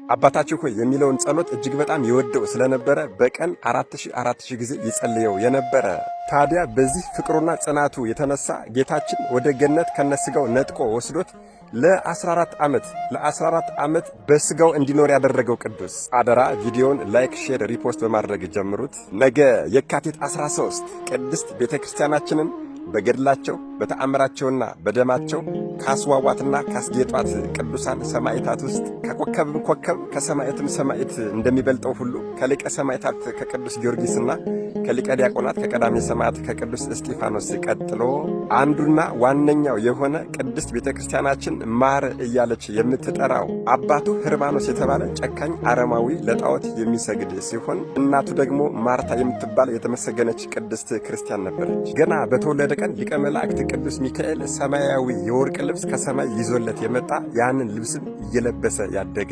አባታችን ሆይ የሚለውን ጸሎት እጅግ በጣም ይወደው ስለነበረ በቀን 4000 4000 ጊዜ ይጸልየው የነበረ። ታዲያ በዚህ ፍቅሩና ጽናቱ የተነሳ ጌታችን ወደ ገነት ከነስጋው ነጥቆ ወስዶት ለ14 ዓመት ለ14 ዓመት በስጋው እንዲኖር ያደረገው ቅዱስ። አደራ ቪዲዮውን like፣ share፣ repost በማድረግ ጀምሩት። ነገ የካቲት 13 ቅድስት ቤተ ክርስቲያናችንን በገድላቸው፣ በተአምራቸውና በደማቸው ካስዋቧትና ካስጌጧት ቅዱሳን ሰማዕታት ውስጥ ከኮከብም ኮከብ ከሰማዕትም ሰማዕት እንደሚበልጠው ሁሉ ከሊቀ ሰማዕታት ከቅዱስ ጊዮርጊስና ከሊቀ ዲያቆናት ከቀዳሜ ሰማዕት ከቅዱስ እስጢፋኖስ ቀጥሎ አንዱና ዋነኛው የሆነ፣ ቅድስት ቤተ ክርስቲያናችን ማር እያለች የምትጠራው፣ አባቱ ህርማኖስ የተባለ ጨካኝ አረማዊ ለጣዖት የሚሰግድ ሲሆን እናቱ ደግሞ ማርታ የምትባል የተመሰገነች ቅድስት ክርስቲያን ነበረች። ገና በተወለደ ቀን ሊቀ መላእክት ቅዱስ ሚካኤል ሰማያዊ የወርቅ ልብስ ከሰማይ ይዞለት የመጣ፣ ያንን ልብስም እየለበሰ ያደገ፣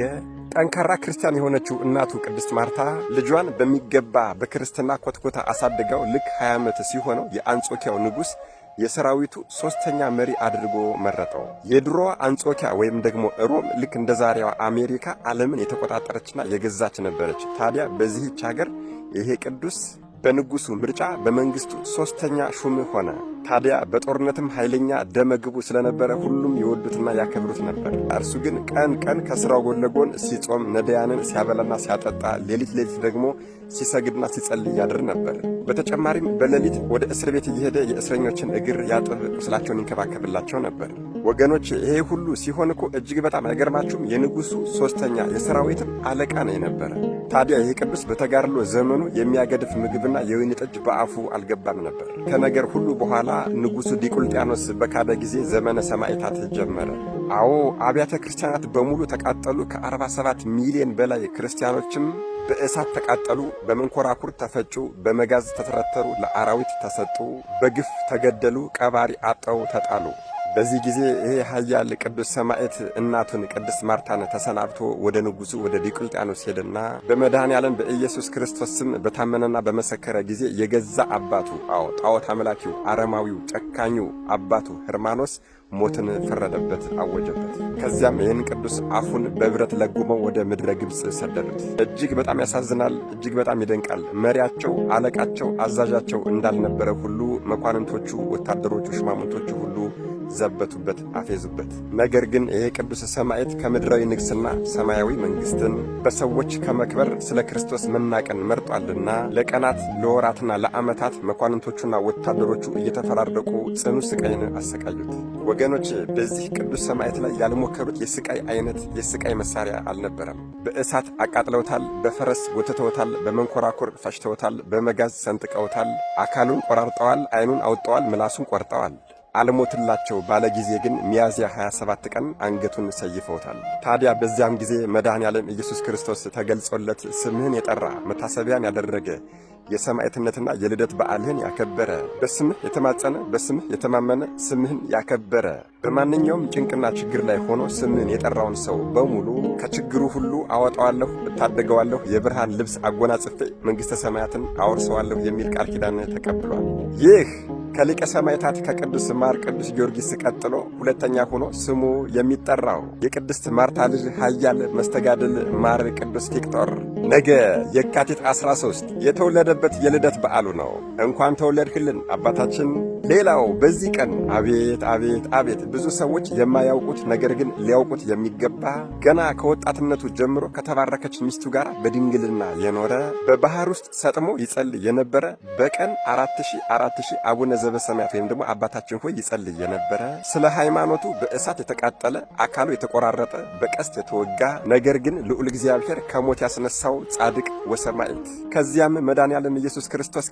ጠንካራ ክርስቲያን የሆነችው እናቱ ቅድስት ማርታ ልጇን በሚገባ በክርስትና ኮትኩታ አሳድጋው ልክ 20 ዓመት ሲሆነው የአንጾኪያው ንጉሥ የሰራዊቱ ሦስተኛ መሪ አድርጎ መረጠው። የድሮዋ አንጾኪያ ወይም ደግሞ ሮም ልክ እንደ ዛሬዋ አሜሪካ ዓለምን የተቆጣጠረችና የገዛች ነበረች። ታዲያ በዚህች ሀገር ይሄ ቅዱስ በንጉሱ ምርጫ በመንግስቱ ሦስተኛ ሹም ሆነ። ታዲያ በጦርነትም ኃይለኛ ደመግቡ ስለነበረ ሁሉም ይወዱትና ያከብሩት ነበር። እርሱ ግን ቀን ቀን ከስራው ጎን ለጎን ሲጾም፣ ነዳያንን ሲያበላና ሲያጠጣ፣ ሌሊት ሌሊት ደግሞ ሲሰግድና ሲጸልይ ያድር ነበር። በተጨማሪም በሌሊት ወደ እስር ቤት እየሄደ የእስረኞችን እግር ያጥብ፣ ቁስላቸውን ይንከባከብላቸው ነበር። ወገኖች፣ ይሄ ሁሉ ሲሆን እኮ እጅግ በጣም አይገርማችሁም? የንጉሱ ሦስተኛ የሰራዊትም አለቃ ነው የነበረ። ታዲያ ይህ ቅዱስ በተጋድሎ ዘመኑ የሚያገድፍ ምግብና የወይን ጠጅ በአፉ አልገባም ነበር። ከነገር ሁሉ በኋላ ንጉሡ ዲቁልጥያኖስ በካደ ጊዜ ዘመነ ሰማዕታት ጀመረ። አዎ፣ አብያተ ክርስቲያናት በሙሉ ተቃጠሉ። ከ47 ሚሊዮን በላይ ክርስቲያኖችም በእሳት ተቃጠሉ፣ በመንኮራኩር ተፈጩ፣ በመጋዝ ተተረተሩ፣ ለአራዊት ተሰጡ፣ በግፍ ተገደሉ፣ ቀባሪ አጠው ተጣሉ። በዚህ ጊዜ ይሄ ኃያል ቅዱስ ሰማዕት እናቱን ቅድስት ማርታን ተሰናብቶ ወደ ንጉሡ ወደ ዲዮቅልጥያኖስ ሄደና በመድኃኔ ዓለም በኢየሱስ ክርስቶስ ስም በታመነና በመሰከረ ጊዜ የገዛ አባቱ፣ አዎ፣ ጣዖት አምላኪው፣ አረማዊው፣ ጨካኙ አባቱ ህርማኖስ ሞትን ፈረደበት፣ አወጀበት። ከዚያም ይህን ቅዱስ አፉን በብረት ለጉመው ወደ ምድረ ግብፅ ሰደዱት። እጅግ በጣም ያሳዝናል። እጅግ በጣም ይደንቃል። መሪያቸው፣ አለቃቸው፣ አዛዣቸው እንዳልነበረ ሁሉ መኳንንቶቹ፣ ወታደሮቹ፣ ሹማምንቶቹ ሁሉ ዘበቱበት፣ አፌዙበት። ነገር ግን ይሄ ቅዱስ ሰማዕት ከምድራዊ ንግሥና ሰማያዊ መንግሥትን፣ በሰዎች ከመክበር ስለ ክርስቶስ መናቅን መርጧልና ለቀናት፣ ለወራትና ለዓመታት መኳንንቶቹና ወታደሮቹ እየተፈራረቁ ጽኑ ስቃይን አሰቃዩት። ወገኖች፣ በዚህ ቅዱስ ሰማዕት ላይ ያልሞከሩት የስቃይ አይነት፣ የስቃይ መሳሪያ አልነበረም። በእሳት አቃጥለውታል፣ በፈረስ ጎትተውታል፣ በመንኮራኩር ፈጭተውታል፣ በመጋዝ ሰንጥቀውታል፣ አካሉን ቆራርጠዋል፣ ዓይኑን አውጥተዋል፣ ምላሱን ቆርጠዋል። አልሞትላቸው ባለ ጊዜ ግን ሚያዝያ 27 ቀን አንገቱን ሰይፈውታል። ታዲያ በዚያም ጊዜ መድኃኔ ዓለም ኢየሱስ ክርስቶስ ተገልጾለት ስምህን የጠራ፣ መታሰቢያን ያደረገ፣ የሰማዕትነትና የልደት በዓልህን ያከበረ፣ በስምህ የተማጸነ፣ በስምህ የተማመነ፣ ስምህን ያከበረ፣ በማንኛውም ጭንቅና ችግር ላይ ሆኖ ስምህን የጠራውን ሰው በሙሉ ከችግሩ ሁሉ አወጣዋለሁ፣ እታደገዋለሁ፣ የብርሃን ልብስ አጎናጽፌ መንግሥተ ሰማያትን አወርሰዋለሁ የሚል ቃል ኪዳን ተቀብሏል። ይህ ከሊቀ ሰማዕታት ከቅዱስ ማር ቅዱስ ጊዮርጊስ ቀጥሎ ሁለተኛ ሆኖ ስሙ የሚጠራው የቅድስት ማርታ ልጅ ኃያል መስተጋድል ማር ቅዱስ ቪክቶር ነገ የካቲት 13 የተወለደበት የልደት በዓሉ ነው። እንኳን ተወለድክልን አባታችን። ሌላው በዚህ ቀን አቤት አቤት አቤት፣ ብዙ ሰዎች የማያውቁት ነገር ግን ሊያውቁት የሚገባ፣ ገና ከወጣትነቱ ጀምሮ ከተባረከች ሚስቱ ጋር በድንግልና የኖረ፣ በባህር ውስጥ ሰጥሞ ይጸልይ የነበረ፣ በቀን 4000 4000 አቡነ ዘበሰማያት ወይም ደግሞ አባታችን ሆይ ይጸልይ የነበረ፣ ስለ ሃይማኖቱ በእሳት የተቃጠለ፣ አካሉ የተቆራረጠ፣ በቀስት የተወጋ፣ ነገር ግን ልዑል እግዚአብሔር ከሞት ያስነሳው ጻድቅ ወሰማዕት፣ ከዚያም መድኃኔዓለም ኢየሱስ ክርስቶስ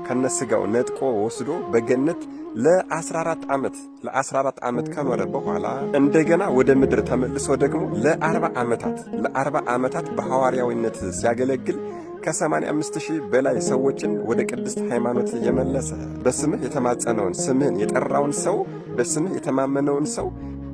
ከነስጋው ነጥቆ ወስዶ በገነት ለ14 ዓመት ለ14 ዓመት ከኖረ በኋላ እንደገና ወደ ምድር ተመልሶ ደግሞ ለ40 ዓመታት ለ40 ዓመታት በሐዋርያዊነት ሲያገለግል ከ85 ሺህ በላይ ሰዎችን ወደ ቅድስት ሃይማኖት የመለሰ፣ በስምህ የተማጸነውን፣ ስምህን የጠራውን ሰው፣ በስምህ የተማመነውን ሰው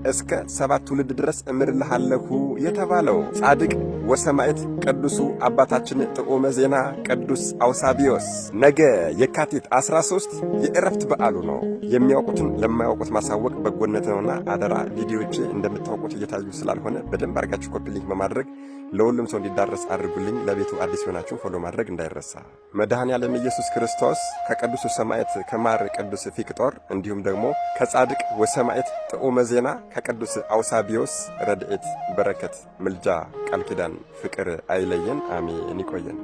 እስከ ሰባት ትውልድ ድረስ እምርልሃለሁ የተባለው ጻድቅ ወሰማዕት ቅዱሱ አባታችን ጥዑመ ዜና ቅዱስ አውሳቢዮስ ነገ የካቲት 13 የእረፍት በዓሉ ነው። የሚያውቁትን ለማያውቁት ማሳወቅ በጎነት ነውና አደራ። ቪዲዮዎቼ እንደምታውቁት እየታዩ ስላልሆነ በደንብ አድርጋችሁ copy link በማድረግ ለሁሉም ሰው እንዲዳረስ አድርጉልኝ። ለቤቱ አዲስ የሆናችሁ follow ማድረግ እንዳይረሳ። መድኃኔ ዓለም ኢየሱስ ክርስቶስ ከቅዱሱ ሰማዕት ከማር ቅዱስ ፊቅጦር እንዲሁም ደግሞ ከጻድቅ ወሰማዕት ጥዑመ ዜና ከቅዱስ አውሳቢዮስ ረድኤት፣ በረከት፣ ምልጃ፣ ቃል ኪዳን፣ ፍቅር አይለየን። አሜን። ይቆየን።